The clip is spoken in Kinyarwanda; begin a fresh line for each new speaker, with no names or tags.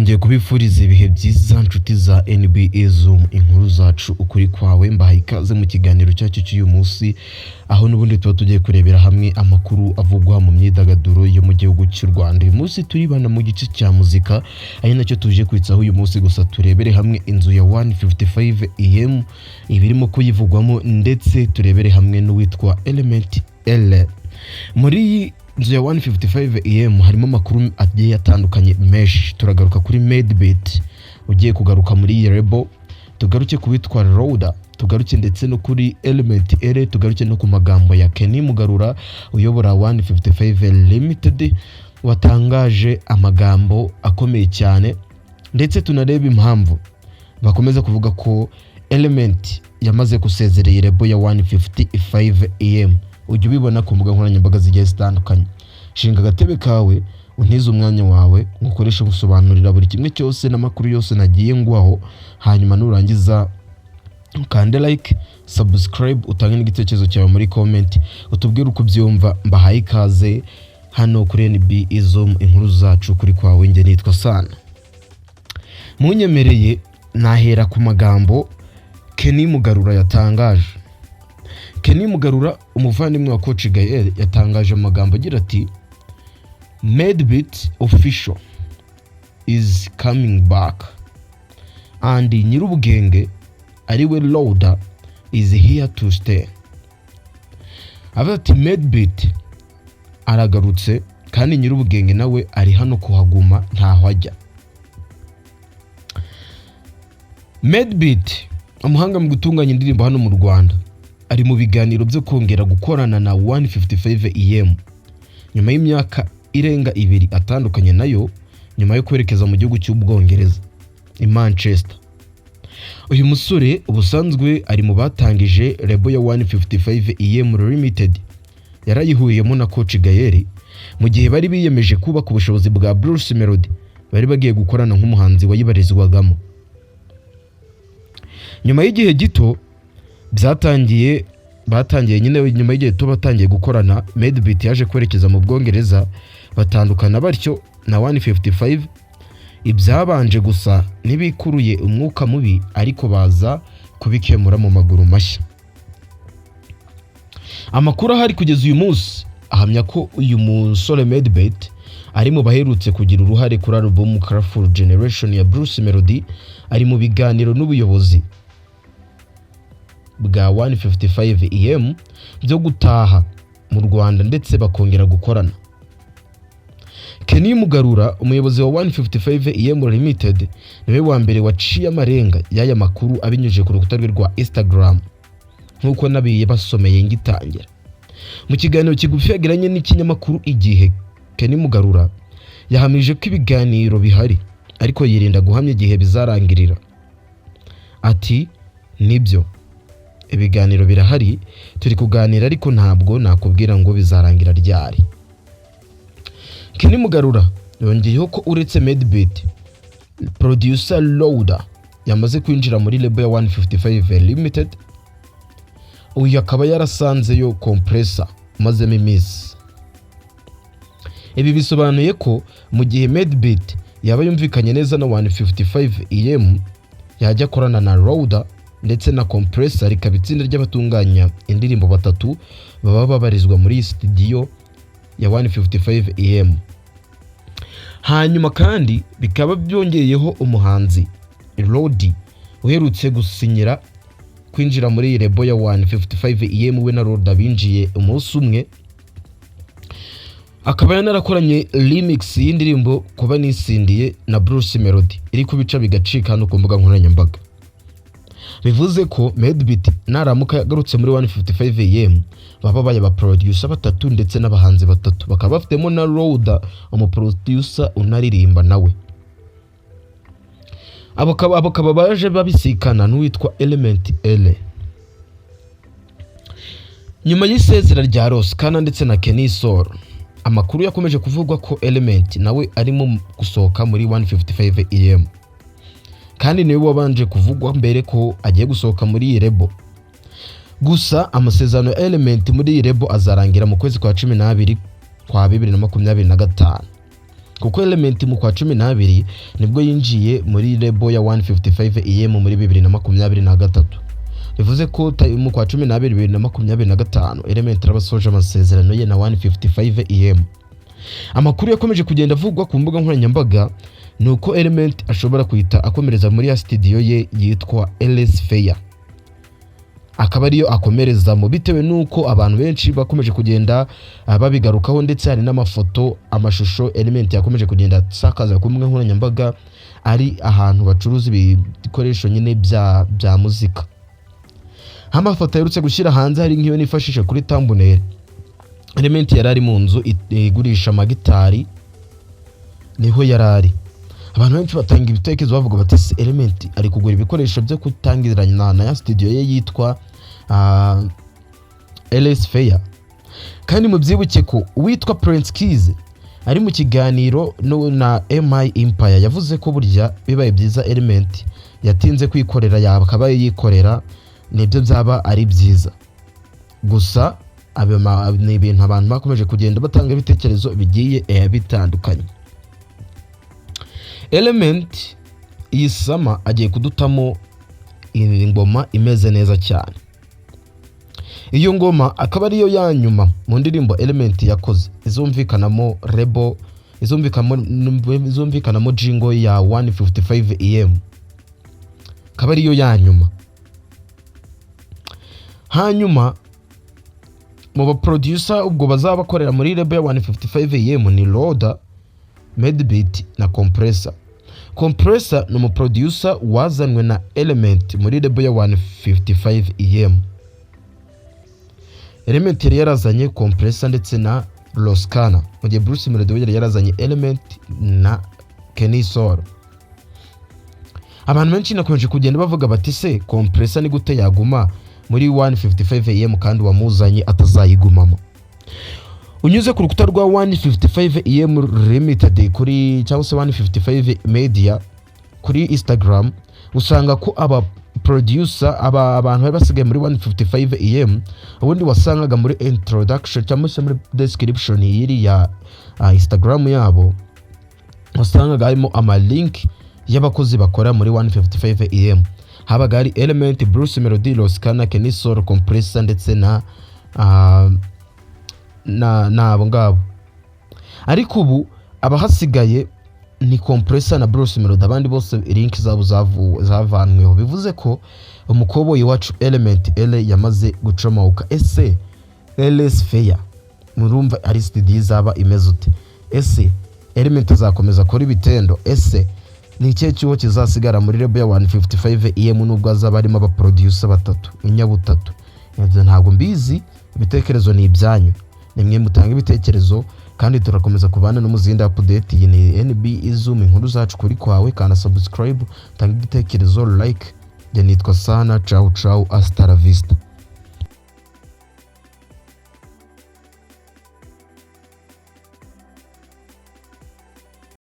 Nongeye kubifuriza ibihe byiza, nshuti za NBA Zoom, inkuru zacu, ukuri kwawe. Mbahaye ikaze mu kiganiro cyacu cy'uyu munsi, aho n'ubundi tuba tugiye kurebera hamwe amakuru avugwa mu myidagaduro yo mu gihugu cy'u Rwanda. Uyu munsi turibanda mu gice cya muzika, ari nacyo tuje kwitsaho uyu munsi. Gusa turebere hamwe inzu ya 155 AM, ibirimo kuyivugwamo, ndetse turebere hamwe n'uwitwa Element Eleeeh. Muri iyi nzu ya 155 AM harimo amakuru agiye atandukanye menshi. Turagaruka kuri Madebeat ugiye kugaruka muri iyi label, tugaruke ku witwa Loader, tugaruke ndetse no kuri Element Eleeeh, tugaruke no ku magambo ya Kenny Mugarura uyobora 155 Limited, watangaje amagambo akomeye cyane, ndetse tunarebe impamvu bakomeza kuvuga ko Element yamaze gusezerera iyi label ya 155 AM. Ujya ubibona ku mbuga nkoranyambaga zigiye zitandukanye. Shinga agatebe kawe, untize umwanya wawe, ngukoreshe gusobanurira buri kimwe cyose n'amakuru yose nagiye ngwaho. Hanyuma nurangiza ukande like, subscribe, utange n'igitekerezo cyawe muri comment, utubwire uko ubyumva. Mbahaye ikaze hano kuri NB Zoom, inkuru zacu, kuri kwawe. Njye nitwa Sana. Munyemereye nahera ku magambo Kenny Mugarura yatangaje. Kenny Mugarura, umuvandimwe wa Coach Gael, yatangaje amagambo agira ati: "Madebeat official is coming back and Nyirubwenge ariwe Loader is here to stay." Avuga ati: "Madebeat aragarutse kandi Nyirubwenge nawe ari hano kuhaguma, ntaho ajya." Madebeat, umuhanga mu gutunganya indirimbo hano mu Rwanda, ari mu biganiro byo kongera gukorana na 155 AM nyuma y'imyaka irenga 2 atandukanye nayo, nyuma yo kwerekeza mu gihugu cy'Ubwongereza i Manchester. Uyu musore ubusanzwe ari mu batangije label ya 155 AM Limited, yarayihuriyemo na Coach Gael mu gihe bari biyemeje kubaka ubushobozi bwa Bruce Melody bari bagiye gukorana nk'umuhanzi wayibarizwagamo. Nyuma y'igihe gito byatangiye, batangiye nyine, nyuma y'igihe gito batangiye gukorana, Madebeat yaje kwerekeza mu Bwongereza, batandukana batyo na 155. Ibyabanje gusa n'ibikuruye umwuka mubi, ariko baza kubikemura mu maguru mashya. Amakuru ahari kugeza uyu munsi ahamya ko uyu musore Madebeat ari mu baherutse kugira uruhare kuri album Colorful Generation ya Bruce Melody, ari mu biganiro n'ubuyobozi bwa 155 AM byo gutaha mu Rwanda ndetse bakongera gukorana. Kenny Mugarura, umuyobozi wa 155 AM Limited, niwe wa mbere waciye amarenga y'aya makuru abinyujije ku rukuta rwe rwa Instagram, nk'uko nabiye basomeye ngitangira. Mu kiganiro kigufi yagiranye n'ikinyamakuru Igihe, Kenny Mugarura yahamije ko ibiganiro bihari, ariko yirinda guhamya igihe bizarangirira. Ati: "Nibyo, ibiganiro birahari, turi kuganira, ariko ntabwo nakubwira ngo bizarangira ryari." Kenny Mugarura yongeyeho ko uretse Madebeat, producer Loader yamaze kwinjira muri label ya 155 Limited, uyu akaba yarasanzeyo Compressor umazemo iminsi. Ibi bisobanuye ko mu gihe Madebeat yaba yumvikanye neza na 155 AM, yajya akorana na Loader ndetse na Compressor, rikaba itsinda ry'abatunganya indirimbo batatu baba babarizwa muri iyi studio ya 155 AM. Hanyuma kandi bikaba byongeyeho umuhanzi Lodi uherutse gusinyira kwinjira muri iyi label ya 155 AM. We na Loader binjiye umunsi umwe, akaba yanarakoranye remix y'indirimbo Kuba Nisindiye na Bruce Melody, iri kubica bigacika hano ku mbuga nkoranyambaga. Bivuze ko Madebeat naramuka yagarutse muri 155 AM, baba baye aba producer batatu ndetse n'abahanzi batatu, bakaba bafitemo na Loader, umuproducer unaririmba nawe. Abo bakaba baje babisikana n'uwitwa Element Eleeeh. Nyuma y'isezera rya Ross Kana ndetse na Kenny Sol, amakuru yakomeje kuvugwa ko Element nawe arimo gusohoka muri 155 AM, kandi niwe wabanje kuvugwa mbere ko agiye gusohoka muri iyi label. Gusa amasezerano ya Element muri iyi label azarangira mu kwezi kwa 12 kwa 2025. Kuko Element mu kwa 12 nibwo yinjiye muri label ya 155 AM muri 2023. Bivuze ko mu kwa 12 2025 Element araba asoje amasezerano ye na 155 AM. Amakuru yakomeje kugenda avugwa ku mbuga nkoranyambaga ni uko Element ashobora kuhita akomereza muri ya studio ye yitwa LS Fair, akaba ariyo akomerezamo, bitewe n'uko abantu benshi bakomeje kugenda babigarukaho, ndetse hari n'amafoto, amashusho Element yakomeje kugenda asakaza ku mbuga nkoranyambaga ari ahantu bacuruza ibikoresho nyine bya muzika. Nk'amafoto aherutse gushyira hanze, hari nk'iyo nifashisha kuri thumbnail, Element yari ari mu nzu igurisha amagitari, niho yari ari. Abantu benshi batanga ibitekerezo bavuga bati: "Ese Element ari kugura ibikoresho byo gutangirana na ya studio ye yitwa LS Fair?" Kandi mubyibuke ko uwitwa Prince Kiiiz ari mu kiganiro na MI Empire yavuze ko burya bibaye byiza Element yatinze kwikorera, yakabaye yikorera, nibyo byaba ari byiza. Gusa ni ibintu abantu bakomeje kugenda batanga ibitekerezo bigiye bitandukanye. Element iyi summer agiye kudutamo ingoma imeze neza cyane. Iyo ngoma akaba ariyo ya nyuma mu ndirimbo Element yakoze izumvikanamo label, izumvikanamo jingle ya 155 AM, akaba ariyo ya nyuma. Hanyuma mu baproducer ubwo bazaba bakorera muri label ya 155 AM ni Loader, Madebeat na Compressor. Compressor ni umuproducer wazanwe na Element muri label ya 155 AM. Element yari yarazanye Compressor ndetse na Ross Kana, mu gihe Bruce Melody we yari yarazanye Element na Kenny Sol. Abantu benshi nakomeje kugenda bavuga bati: "Se Compressor ni gute yaguma muri 155 AM kandi wamuzanye atazayigumamo?" Unyuze ku rukuta rwa 155 AM Limited kuri, cyangwa se 155 Media kuri Instagram, usanga ko aba producer, aba abantu bari basigaye muri 155 AM, ubundi wasangaga muri introduction cyangwa se muri description y'iriya Instagram yabo, wasangaga harimo ama link y'abakozi bakora muri 155 AM. Habaga hari Element, Bruce Melody, Ross Kana, Kenny Sol, Compressor ndetse na n'abo ngabo. Ariko ubu abahasigaye ni Compressor na Bruce Melody, abandi bose link zabo zavanweho. Bivuze ko umukoboyi wacu Element L yamaze gucomoka. Ese LS Fair murumva ari studio izaba imeze ute? Ese Element azakomeza akora ibitendo? Ese ni ikihe cyuho kizasigara muri label ya 155 AM nubwo azaba arimo abaproducer batatu inyabutatu? Ibyo ntabwo mbizi, ibitekerezo ni ibyanyu, nimwe mutanga ibitekerezo, kandi turakomeza kubana no mu zindi update. Iyi ni NB Izum, inkuru zacu kuri kwawe. Kanda subscribe, tanga igitekerezo, like. Njye nitwa Sana. Ciao ciao, hasta la vista.